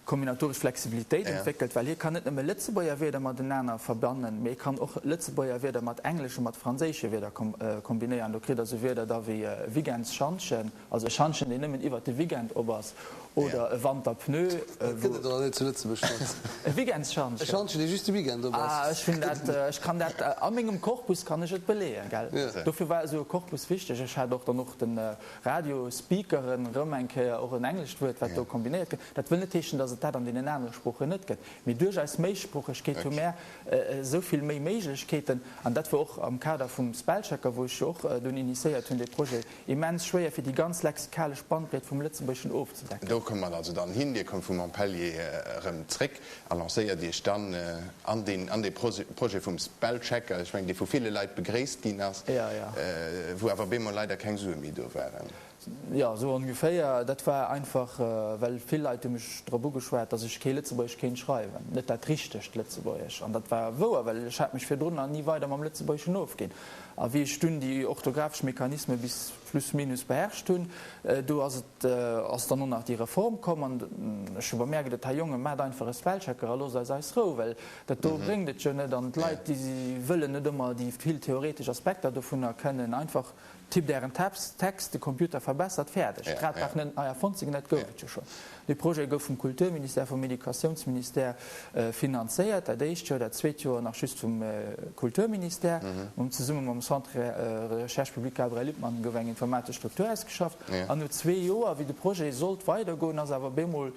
kombinatoresch Flexibilitéit entwéckelt, well hie kann net nëmme Lëtzebuerger Wierder matenaner verbannen, mee e kann och Lëtzebuerger Wierder mat engleschen, mat franséische Wierder kombinéieren. Do kritt der esou Wierder da wéi Weekendsschantjen, also e Schantjen, deen nëmmen iwwert de Weekend op ass, oder e Wanterpneu. Dat gëtt et awer net zu Lëtzebuerg, Schatz. E Weekendsschantjen? E Schantjen, dee just de Weekend op ass. Ah, ech hunn dat, ech kann dat, a mengem Korpus kann ech et beleeën, gell? Dofir war esou e Korpus wichteg. Ech hat och dann och den Radio, Speakeren, erëm eng Kéier och en englescht Wuert, wat do kombinéiert gëtt. Dat wëll net heeschen, datt et dat an deenen anere Sproochen net gëtt. Mee duerch eis Méisproochegkeet hu mär esou vill méi Méiglechkeeten. An dat wor och am Kader vum Spellchecker, wou ech jo och dunn initiéiert hunn, dee Projet, immens schwéier, fir déi ganz lexikalesch Bandbreet vum Lëtzebuergeschen ofzedecken. Do komme mer also dann hin. Dir kommt vu Montpellier erëm zréck a lancéiert Iech dann an deen, an dee Projet vum Spellchecker, ech mengen, dee vu ville Leit begréisst ginn ass, wou awer bemol leider keng Sue méi do waren. Jo, esou ongeféier. Dat war einfach, well vill Leit hu mech drop ugeschwat, datt ech kee Lëtzebuergesch kéint schreiwen, net dat richtegt Lëtzebuergesch. An dat war wouer, well ech hat mech virdrun nach ni weider mam Lëtzebuergeschen ofginn. A wéi ech dunn déi orthographesch Mechanisme bis plus minus beherrscht hunn, do ass et ass dann och nach déi Reform komm an ech hu bemerkt, et, Här Jonge, maacht einfach e Spellchecker a loosst eis eis Rou, well dat do bréngt et jo net an d'Leit, déi wëllen net ëmmer déi vill theoretesch Aspekter dovunner kënnen. Einfach tippt Ären Text, de Computer verbessert, fäerdeg. D'Rad brauch net nei erfonnt ze ginn, dat gouf et jo schonn. Dee Projet gouf vum Kulturministère, vum Educatiounsministère finanzéiert, dat éischt Joer, dat zweet Joer nach just vum Kulturministère. Zesumme mam Centre de recherche public Gabriel Lippmann gouf eng informatesch Struktur ausgeschafft. An no zwee Joer, wéi de Projet sollt weidergoen, ass awer bemol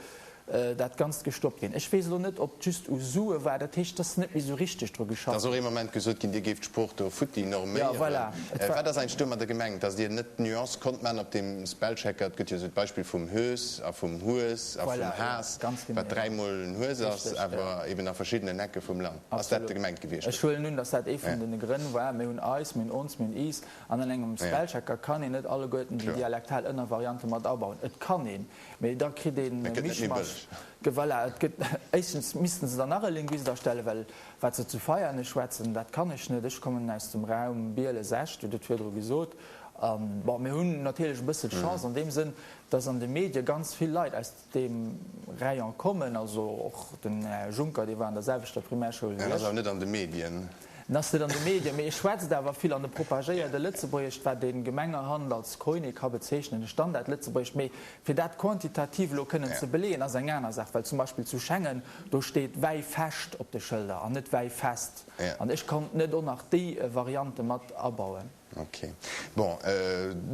dat Ganzt gestoppt ginn. Ech weess elo net, ob et just u Sue war. Dat heescht, et ass net méi esou richteg dru Et geschafft ass och ee Moment gesot ginn, Dir géift d'Sprooch do futti norméieren. Ja, voilà. Et war. Wat ass eigentlech domadder gemengt, dass Dir net d'Nuance konnt maachen op deem Spellchecker? Et gëtt jo esou d'Beispill vum Hös a vum Hues a vum Voilà, ja, Haas, ganz genau, wat dräimol en Hues ass, Richtig, ja. awer eben a verschiddenen Ecke vum Land. Ass dat Absolut. gemengt gewiescht? Ech huelen un, dass dat ee vun de Grënn war. Mir hunn eis, mir hunn ons, mir hunn is. An an engem Spellchecker kann een net alleguerten déi Kloer. dialektal Ënnervariante mat abauen. Et kann een. Mee da kritt een Et e gëtt net méi Mischmasch. bëlleg. Voilà, et gëtt, éischtens missten se dann nach e Linguist astellen, well wat se zu Veianen schwätzen, dat kann ech net. Ech kommen aus dem Raum Bieles-Esch, Dir hutt et virdru gesot. A bon, mir hunn natierlech e bësse Chance an deem Sënn, dass an de Medie ganz vill Leit aus deem Rayon kommen. Also och den Här Juncker, dee war an der selwechter Primärschoul wéi En ass ech. awer net an de Medien. En ass net an de Medien, mee e schwätzt awer vill an e propagéiert e Lëtzebuergescht, wat ee gemengerhand als Koiné ka bezeechnen, e Standard-Lëtzebuergesch. Mee fir dat quantitativ elo kënnen ze beleeën, ass eng aner Saach, well zum Beispill zu Schengen, do steet Wäifescht op de Schëlder an net Wäifest. An ech konnt net och nach déi Variante mat abauen. Ok. Bon,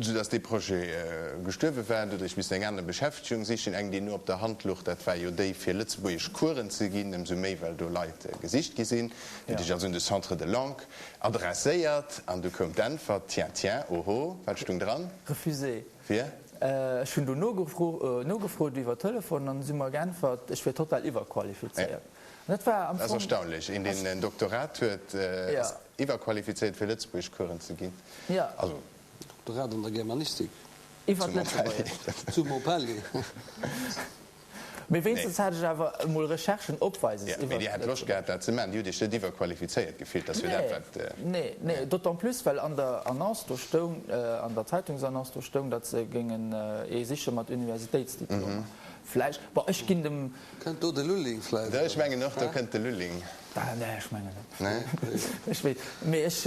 sou dass dee Projet gestuerwe war, du huet ech missen eng aner Beschäftegung sichen, eng déi no op der Hand luch, dat war jo déi fir lëtzebuergesch Coursen ze ginn, ëmsou méi well do Leit gesicht gi sinn. Dir hutt Iech also un de Centre de langue adresséiert an du koum d'Äntwert, tiens, tiens, oho, wat stung dran? Refusé. Fir? Ech hunn do nogefrot iwwer Telefon an si hu mer geäntwert, ech wier total iwwerqualifizéiert. Dat war am Fong. Dat ass erstaunlech. Een, deen en Doktorat huet, ass iwwerqualifizéiert, fir Lëtzebuergeschcoursen ze ginn. Also. Doktorat an der Germanistik. Iwwer d'Lëtzebuergesch. Zu Montpellier. Mee wéinstens hat ech awer emol Recherchen opweises iwwer. Mee Dir hätt Loscht gehat, dat ze maachen. Dir hutt Iech net iwwerqualifizéiert gefillt. Dat ass jo dat, wat. Nee, nee, d'autant plus, well an der Annonce do stoung, an der Zeitungsannonce do stoung, datt se géingen ee siche mat Universitéitsdiplom. Vläicht, bon, ech ginn dem. Kënnt do de Lulling vläicht? Ech mengen och, do kënnt de Lulling. Nee, ech mengen net. Nee? Ech weess, mee ech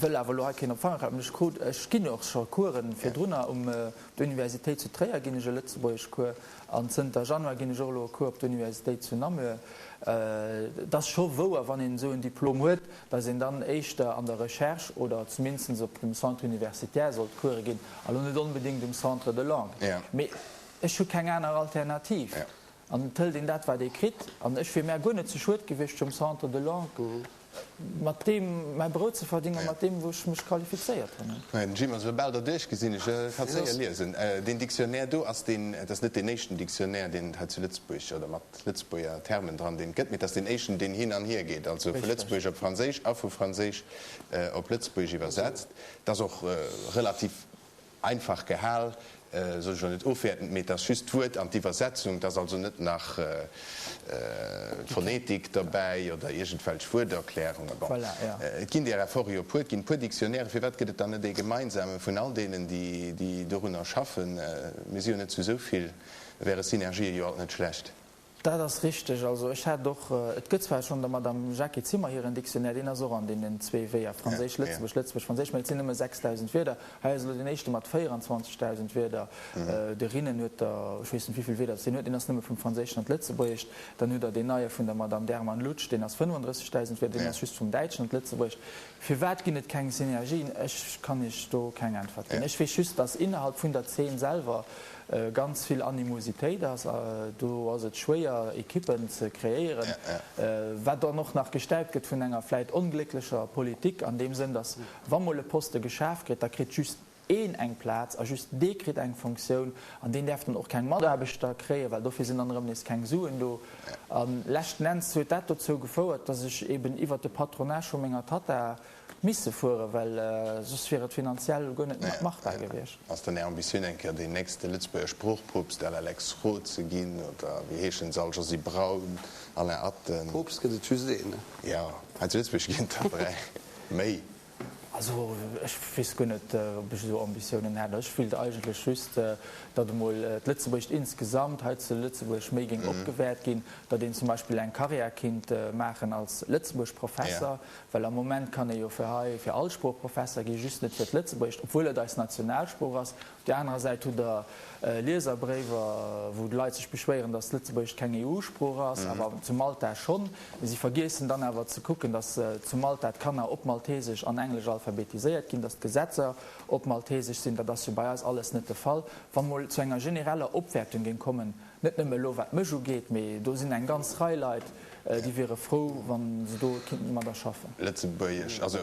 wëll awer elo hei keen op d'Fanger klappen. Ech krut, ech ginn jo och scho Coursen virdrunner. Um der Universitéit zu Tréier ginn ech e Lëtzebuergeschcours an zënter Januar ginn ech och elo e Cours op der Universitéit zu Namur. Et ass scho wouer, wann een esou en Diplom huet, datt een dann éischter an der Recherche oder zumindest op dem Centre universitaire sollt Course ginn a lo net onbedéngt um Centre de langue. Mee Ech hu keng aner Alternativ. An et hëlt een dat, wat ee kritt. An ech wier mär guer net ze schued gewiescht, um Centre de langue mat deem mäi Brout ze verdéngen, mat deem, wou ech mech qualifizéiert hunn. Den Jim ass elo bal derduerch, gesinn ech. E ka séier liesen. Deen Dictionnaire do ass deen, et ass net deen éischten Dictionnaire, deen et hei zu Lëtzebuerg, oder mat Lëtzebuerger Termen dran, deen et gëtt, mee et ass deen éischten, deen hin an hier geet, also vu Lëtzebuergesch op Franséisch a vu Franséisch op Lëtzebuergesch iwwersetzt. Et ass och relativ Einfach gehal, soll ech elo net ofwäertend, mee et ass just d'Wuert an d'Iwwersetzung, et ass also net nach d'Phonetik derbäi oder iergendwelch Wuerterklärungen. Bon, et ginn där Efforte jo e puer, et ginn e puer Dictionnairen. Firwat gëtt et dann net ee gemeinsame vun all deenen, déi dorunner schaffen? Mir si jo net zu esou vill, da wäre Synergië jo alt net schlecht. Dat ass richteg. Also ech hat och, et gëtt zwar schonn der Madame Jackie Zimmer hiren Dictionnaire, deen ass och an deenen zwee Wéier, Franséisch-Lëtzebuerg, Lëtzebuerg-Franséisch, mä et sinn nëmme 6.000 Wierder. Hei ass elo deen éischte mat 24.000 Wierder. De Rinnen huet der, ech weess net wéivill Wierder datt deen huet, deen ass nëmme vum Franséischen an d'Lëtzebuergescht. Dann hutt Der deen neie vun der Madame Derman-Lutsch, deen ass 35.000 Wierder, deen ass just vum Däitschen an d'Lëtzebuergescht. Firwat ginn et keng Synergien? Ech kann Iech do keng Äntwert ginn. Ech weess just, datt innerhalb vun der Zeen selwer ganz vill Animositéit ass. Do ass et schwéier, Ekippen ze kreéieren, wat dann och nach gestäipt gëtt vun enger vläit onglécklecher Politik an deem Sënn, datt wa mol e Poste geschaf gëtt, da kritt just een eng Plaz a just dee kritt eng Fonctioun an deen däerf dann och keng Mataarbechter kréien, well dofir sinn dann erëm nees keng Suen do. A leschten Enns huet dat dozou gefouert, datt ech eben iwwert de Patronage vu menger Tatta misse fueren, well soss wier et finanziell guer net machbar gewiescht. Ass dann Är Ambitioun eng Kéier deen nächste Lëtzebuerger Sproochpoopst à la Lex Roth ze ginn, oder wéi heeschen se all, Josy Braun, Alain Atten? Poopst gëtt et just een, ne? Jo, hei zu Lëtzebuerg ginn et der 3 méi. Also ech weess guer net, ob ech esou Ambitiounen hätt. Ech wéilt eigentlech just, datt emol d'Lëtzebuergescht insgesamt hei zu Lëtzebuerg méi géing opgewäert ginn, datt een zum Beispill eng Karriär kinnt maachen als Lëtzebuerg-Professer, well am Moment kann ee jo fir hei fir all Sprooch Professer ginn, just net fir d'Lëtzebuergescht, obwuel et eis Nationalsprooch ass. Op där anerer Säit hutt Der Lieserbréiwer, wou d'Leit sech beschwéieren, datt Lëtzebuergescht keng EU-Sprooch ass, awer zu Malta schonn. Si vergiessen dann awer ze kucken, datt zu Malta d'Kanner op Maltesesch an Englesch alphabetiséiert ginn, datt d'Gesetzer op Maltesesch sinn. Dat ass jo bei eis alles net de Fall. Wa mol zu enger genereller Opwäertung géing kommen, net nëmme elo wat mech ugeet, mee do sinn eng ganz Rei Leit, déi wiere frou, wa se do kinnten mat erschaffen. Lëtzebuergesch, also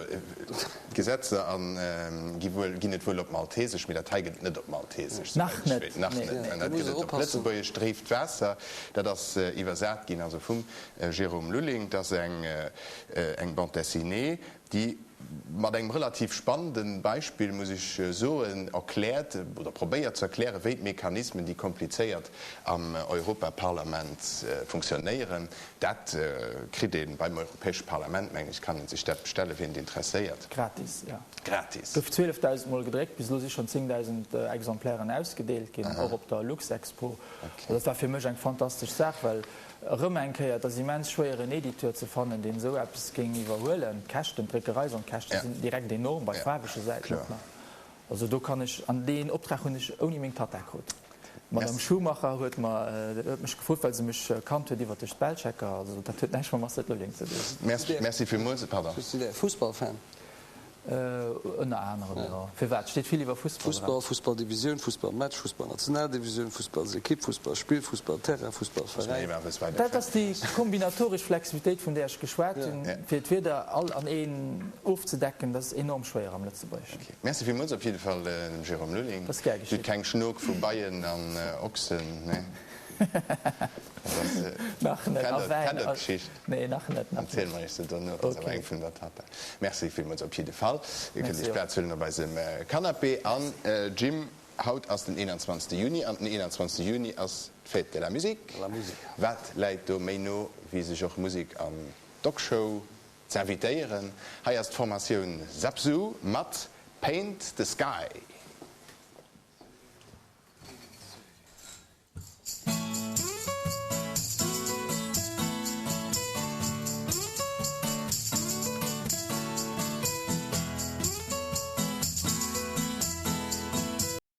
d'Gesetzer an gi wuel, ginn et wuel op Maltesesch, mee dat hei gëtt et net op Maltesesch, souwäit ech weess. Nach net, nee. Dat gëtt et op Lëtzebuergesch, Dréift Waasser, dat ass iwwersat ginn, also vum Jérôme Lulling. Dat ass eng eng Bande dessinée, déi mat engem relativ spannende Beispill, muss ech soen, erkläert oder probéiert ze erklären, wéi d'Mechanismen, déi komplizéiert am Europaparlament funktionéieren. Dat kritt ee beim Europäesche Parlament, mengen ech, kann ee sech dat bestellen, wien et interesséiert. Gratis, jo. Gratis. Gouf 12.000 Mol gedréckt, bis elo si schonn 10.000 Exemplairen ausgedeelt ginn, och op der Luxexpo. Dat war fir mech eng fantastesch Saach, well Erëm eng Kéier, et ass immens schwéier en Editeur ze fannen, deen esou eppes géing iwwerhuelen. D'Käschten, d'Dréckereisonkäschte sinn direkt enorm, bei faarwege Säiten och nach. Also do kann ech, an deen Optrag hunn ech ouni meng Tatta krut. D'Madame Schumacher huet mer, huet mech gefrot, well se mech kannt huet iwwer de Spellchecker. Also dat huet näischt mam Marcel Lulling ze dinn. Merci villmools. Pardon. Bass du däi Fussballfan? Ënner anerem, jo. Firwat? Steet vill iwwer Fussball dran. Fussball, Fussballdivisioun, Fussballmatch, Fussballnationaldivisioun, Fussballsekipp, Fussballspill, Fussballterrain, Fussballveräin. Dat ass déi kombinatoresch Flexibilitéit, vun där ech geschwat hunn, fir d'Wierder all an een ofzedecken. Dat ass enorm schwéier am Lëtzebuergeschen. Merci villmools op jidde Fall dem Jérôme Lulling. Dat ass gär geschitt. Du hutt keng Schnog vu Beien an Ochsen, nee? Nach net. Kennt der d'Geschicht? Nee, nach net. Nach net. Erziele mer iech se dono. Dat ass awer eng vun der Tatta. Merci villmools op jidde Fall. Dir kënnt iech Plaz huelen op eisem Canapé. An Jim, haut ass den 21. Juni an den 21. Juni ass d'Fête de la Musique. Wat läit do méi no wéi sech och Musek an Dogshow z'invitéieren? Hei ass d'Formatioun Sapsu mat Paint the Sky.